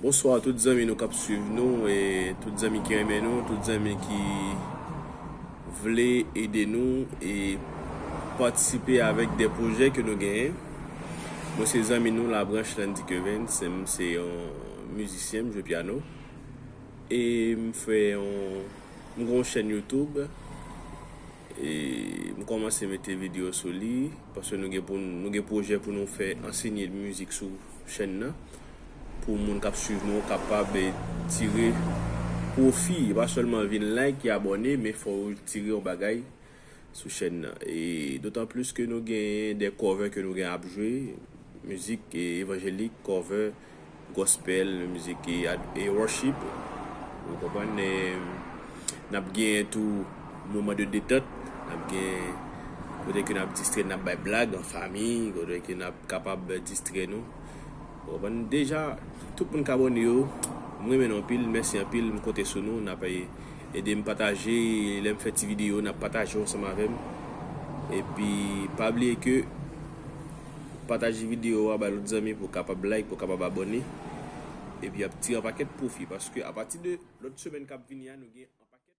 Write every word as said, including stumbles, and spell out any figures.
Bonswa tout zanmi nou k ap swiv nou, e tout zanmi ki renmen nou, tout zanmi ki vle ede nou e patisipe avèk de pwojè ke nou genyen. Mwen se zanmi nou Labranche Landy Kevens, m se yon mizisyen, m jwe pyano. E m fè yon, m gen yon chèn YouTube. E m kòmanse mete videyo sou li, paske nou gen pou, nou gen pwojè pou nou fè ansenye mizik sou chèn nan, pou moun k ap swiv nou kapab, e, tire pwofi, e pa sèlman vin like e abòne, men fò w tire yon bagay sou chèn nan. E dotan plis ke nou gen de cover ke nou gen ap jwe, mizik, e, evanjelik, cover, gospel, mizik, e, ad- e worship. Ou konprann? E, n ap gen tou moman de detant. N ap gen kote ke n ap distrè, n ap bay blag an fanmi, kote ke n ap kapab distrè nou. Ou konprann? Deja, tout moun k abòne yo, m renmen nou anpil, mèsi anpil, m konte sou nou, n ap ede m pataje, lè m fè ti videyo, n ap pataje ansanm avè m. Epi, pa bliye ke pataje videyo a bay lòt zanmi pou kapab like, pou kapab abòne. Epi ap tire yon pakèt pwofi, paske apati de lòt semèn k ap vini a, nou gen